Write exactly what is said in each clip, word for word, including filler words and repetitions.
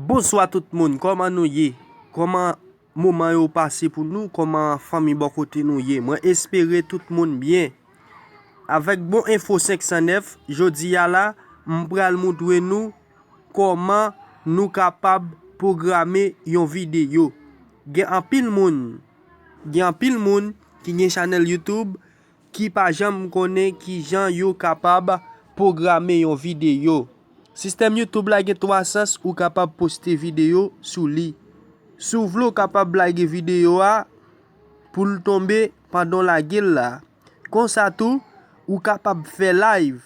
Bonswa tout moun, kòman nou ye? Kòman moman yo pase pou nou? Kòman fanmi bò kote nou ye? Mwen espere tout moun byen. Avèk bon enfo senk san nèf, jodi a la, m pral moutre nou kòman nou kapab pwograme yon videyo. Gen anpil moun, gen anpil moun ki gen chanèl YouTube ki pa janm konnen kijan yo kapab pwograme yon videyo. Sistèm YouTube la gen twa sans ou kapab poste videyo sou li. Si w vle, w kapab lage videyo a pou l tonbe pandan w lage l la. Konsa tou, ou kapab fè live.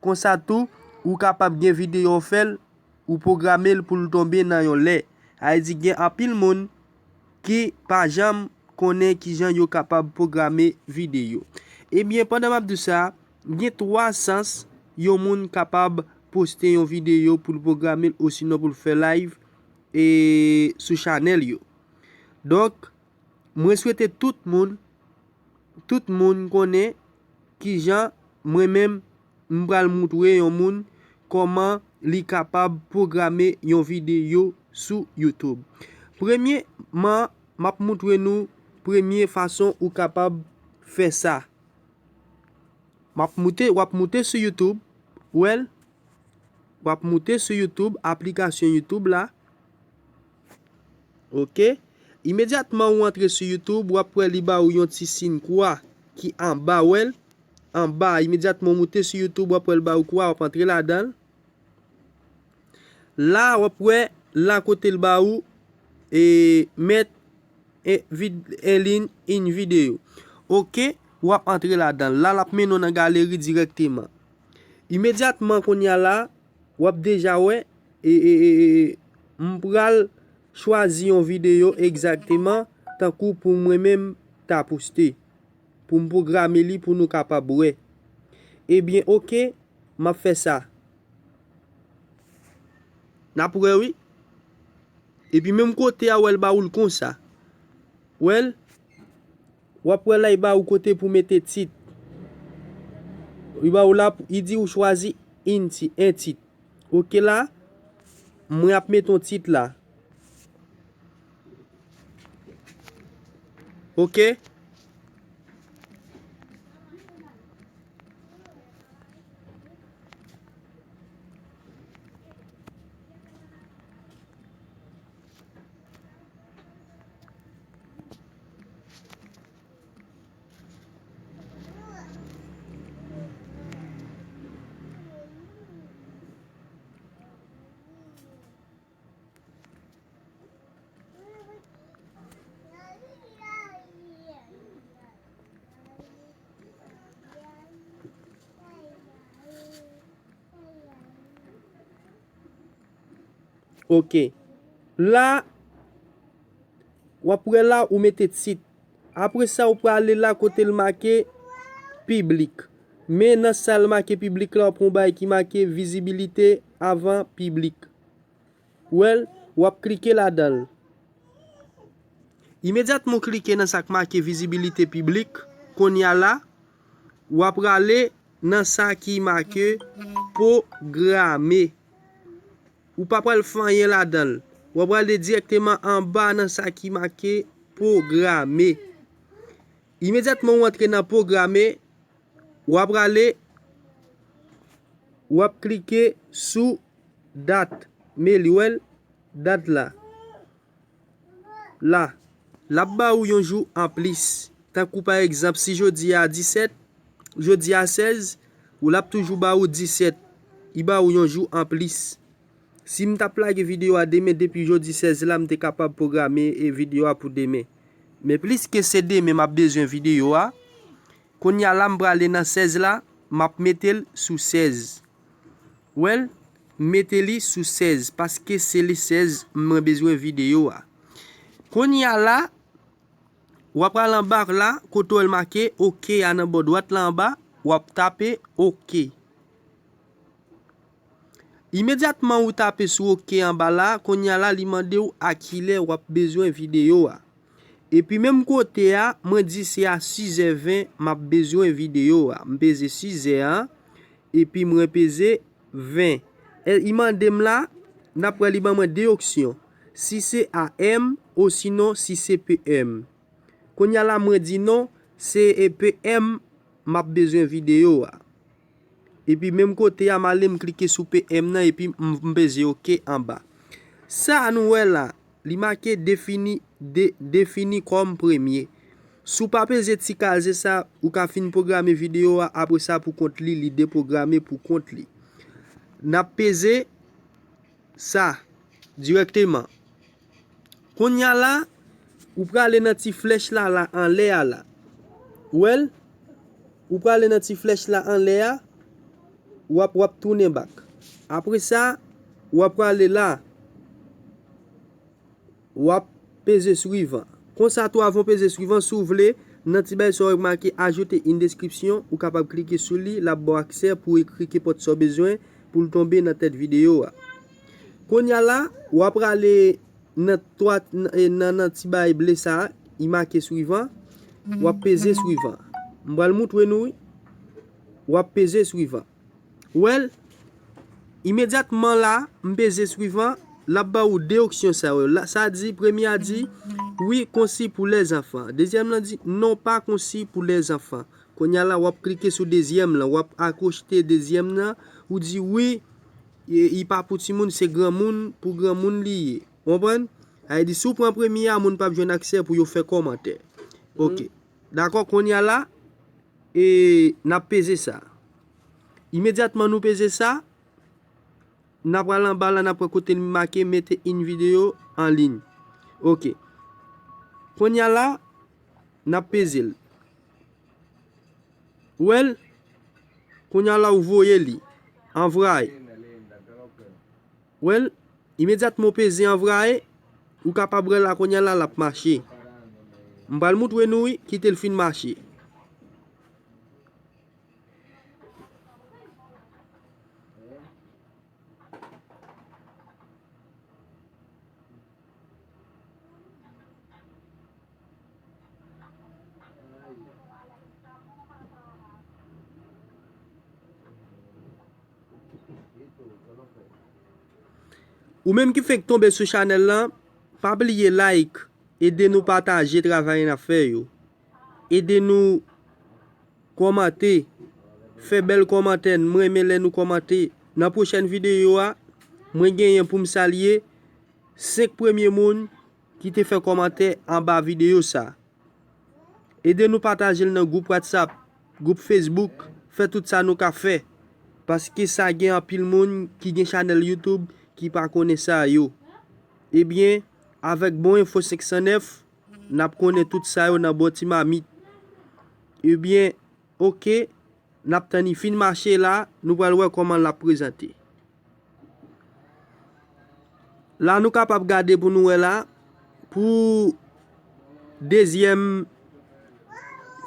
Konsa tou, ou kapab gen videyo w fè l, ou pwograme l pou l tonbe nan yon lè. Sa vle di gen anpil moun ki pa janm konnen kijan yo kapab pwograme videyo. Ebyen, pandan m ap di w sa, gen twa sans yon moun kapab poste yon videyo pou l pwograme l osinon pou l fè live e sou chanèl yo. Donk, mwen swete tout moun, tout moun konnen kijan mwen menm m pral moutre yon moun kòman li kapab pwograme yon videyo sou YouTube. Premyeman, m ap moutre nou premye fason ou kapab fè sa. M ap moute, w ap moute sou YouTube, w wè l, w ap moute sou YouTube, aplikasyon YouTube la. Oke. Imedyatman ou antre sou YouTube, w ap wè li ba ou yon ti siy kwa ki anba, w wè l, anba. Imedyatman ou moute sou YouTube, w ap wè l ba ou kwa, w ap antre ladan l. La, w ap wè, la kote l ba ou, e, met, e, vid-, en ligne, une vidéo. Oke, w ap antre ladan l. La, l ap mennen w nan galeri dirèkteman. Imedyatman, kounye a la, w ap deja wè, e, e, e, e, m pral chwazi yon videyo egzakteman tankou pou mwen menm ta poste. Pou m pwograme li pou nou kapab wè. Ebyen, oke, m ap fè sa. N ap wè, wi. Epi menm kote a, w wè l ba ou l konsa. W wè l? W ap wè la, li ba ou kote pou mete tit. Li ba ou la, li di ou chwazi in ti-, en tit. Oke la, mwen ap met yon tit la. Oke. Oke. La, w ap wè la, ou mete tit. Apre sa, ou prale la kote l make piblik. Men nan sa l make piblik la, w ap wè yon bagay ki make vizibilite avan piblik. W wè l, w ap klike ladan l. Imedyatman w klike nan sa k make vizibilite piblik, kounye a la, w ap prale nan sa ki make pwograme. Ou pa pral fè anyen ladan l. W ap prale dirèkteman anba nan sa ki make pwograme. Imedyatman w antre nan pwograme, w ap prale, w ap klike sou dat. Men li, w wè l, dat la. La, l ap ba ou yon jou anplis. Tankou pa egzanp, si jodi a disèt, jodi a sèz, ou l ap toujou ba ou disèt. Li ba ou yon jou anplis. Si m t ap lage videyo a demen, depi jodi sèz la, m te kapab pwograme, e, videyo a pou demen. Men pliske se demen m ap bezwen videyo a, kounye a la, m prale nan sèz la, m ap mete l sou sèz. W wè l, m mete li sou sèz, paske se le sèz mwen bezwen videyo a. Kounye a la, w ap al anba la, kote w wè l make oke a nan bò dwat la anba, w ap tape oke. Imedyatman ou tape sou oke anba la, kounye a la, li mande w a kilè w ap bezwen videyo a. Epi menm kote a, mwen di se a sizè ven m ap bezwen videyo a. M peze sizè a, epi mwen peze ven. E, li mande m la, n ap wè li ban mwen de opsyon. Si se A M osinon si se P M. Kounye a la mwen di non, se e P M m ap bezwen videyo a. Epi menm kote a, m ale m klike sou P M nan epi m, m peze oke anba. Sa a nou wè la, li make defini, de, defini kòm premye. Si w pa peze ti kaze sa, ou ka fin pwograme videyo a, apre sa pou kont li, li depwograme pou kont li. N ap peze sa dirèkteman. Kounye a la, ou prale nan ti flèch la, la anlè a la. Ou wè l? Ou prale nan ti flèch la anlè a, w ap, w ap tounen bak. Apre sa, w ap prale la, w ap peze swivan. Konsa tou, avan w peze swivan, si w vle, nan ti bagay sa w wè make ajoute une description, ou kapab klike sou li, l ap ba w aksè pou w ekri kenpòt sa w bezwen pou l tonbe nan tèt videyo a. Kounye a la, w ap prale nan twa, nan, nan, nan ti bagay ble sa a, i make swivan, w ap peze swivan. M pral moutre nou, wi. W ap peze swivan. Ou wè l? Imedyatman la, m peze swivan, l ap ba ou de opsyon sa yo. La, sa di, premye a di, wi, konsi pou lèzanfan. Dezyèm lan di, non, pa konsi pou lèzanfan. Kounye a la, w ap klike sou dezyèm lan, w ap akwochte dezyèm nan, ou di, wi, e, i pa pou timoun, se granmoun, pou granmoun li ye. Ou konprann? Sa vle di, si w pran premye a, moun p ap jwenn aksè pou yo fè kòmantè. Oke. Dakò, kounye a la, e, n ap peze sa. Imedyatman nou peze sa, n ap al anba la, n ap wè kote l make mete une vidéo en ligne. Oke. Kounye a la, n ap peze l. Ou wè l? Kounye a la, ou voye li. Anvwaye. Ou wè l? Imedyatman w peze anvwaye, ou kapab wè la kounye a la, l ap mache. M pral moutre nou, wi, kite l fin mache. Ou menm ki fenk tonbe sou chanèl lan, pa bliye like, ede nou pataje travay n ap fè yo. Ede nou kòmante, fè bèl kòmantè, m renmen lè nou kòmante. Nan pwochèn videyo a, mwen genyen pou m salye senk premye moun ki te fè kòmantè anba videyo sa. Ede nou pataje l nan gwoup WhatsApp, gwoup Facebook, fè tout sa nou ka fè. Paske sa gen anpil moun ki gen chanèl YouTube ki pa konnen sa yo. Ebyen, avèk Bon Enfo senk san nèf, n ap konnen tout sa yo nan bon ti mamit. Ebyen, oke, n ap tann li fin mache la, nou pral wè kòman l ap prezante. La nou kapab gade pou nou wè la, pou dezyèm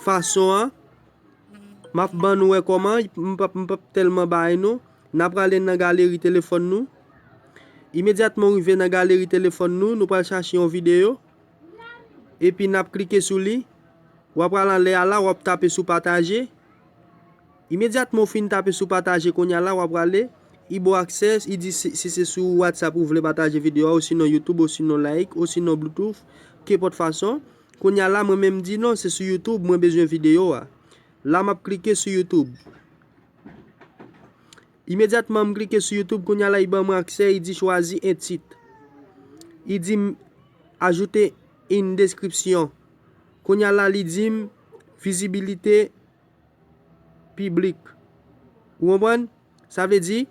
fason an, m ap ban nou wè kòman, m p ap, m p ap tèlman bay nou. N ap prale nan galeri telefòn nou. Imedyatman w rive nan galeri telefòn nou, nou pral chache yon videyo. Epi n ap klike sou li. W ap pral anlè a la, w ap tape sou pataje. Imedyatman w fin tape sou pataje kounye a la, w ap prale. I ba w aksè, i di si, si se sou WhatsApp ou vle pataje videyo a, osinon YouTube, osinon like, osinon Bluetooth, kenpòt fason. Kounye a la, mwen menm m di non, se sou YouTube mwen bezwen videyo a. La m ap klike sou YouTube. Imedyatman m klike sou YouTube, kounye a la i ban mwen aksè, i di chwazi en tit. I di m ajoute une description. Kounye a la li di m vizibilite piblik. Ou konprann? Sa vle di,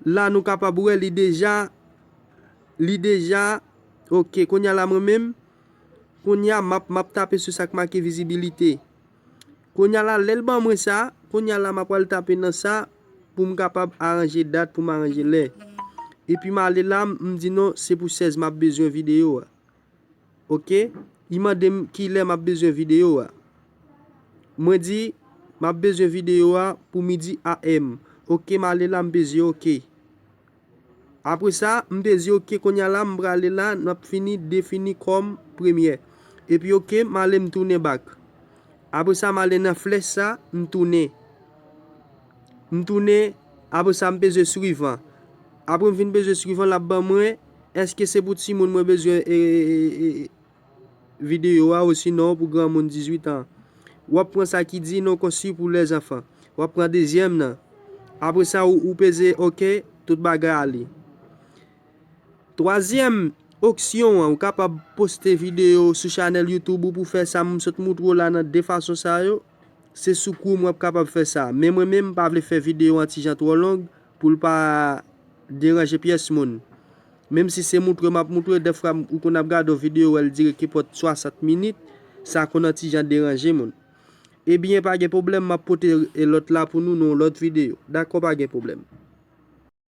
la nou kapab wè li deja, li deja, oke, kounye a la mwen menm, kounye a m ap, m ap tape sou sa k make vizibilite. Kounye a la, lè l ban mwen sa, kounye a la m ap pral tape nan sa pou m kapab aranje dat, pou m aranje lè. Epi m ale la, m di non, se pou sèz m ap bezwen videyo a. Oke? Li mande m kilè m ap bezwen videyo a. Mwen di, m ap bezwen videyo a pou midi A M. Oke, m ale la, m peze oke. Apre sa, m peze oke, kounye a la, m prale la, n ap fini defini kòm premyè. Epi oke, m ale, m tounen bak. Apre sa, m ale nan flèch sa, m tounen. M tounen, apre sa, m peze swivan. Apre m fin bezwen swivan l ap ban mwen, èske se pou timoun mwen bezwen e, e, e, e, videyo a, osinon pou granmoun dizuit an? W ap pran sa ki di non konsi pou lèzanfan. W ap pran dezyèm nan. Apre sa, ou, ou peze oke, tout bagay ale. Twazyèm opsyon an, ou kapab poste videyo sou chanèl YouTube ou pou fè sa m sot moutre w la nan de fason sa yo. Se sou Chrome w ap kapab fè sa. Men mwen menm, m pa vle fè videyo an ti jan twò long pou l pa deranje pyès moun. Menm si se moutre m ap moutre, dèfwa ou konn ap gade yon videyo, wè l dire kenpòt swasant minit, sa konn yon ti jan deranje moun. Ebyen, pa gen pwoblèm, m ap pote e lòt la pou nou nan yon lòt videyo. Dakò, pa gen pwoblèm.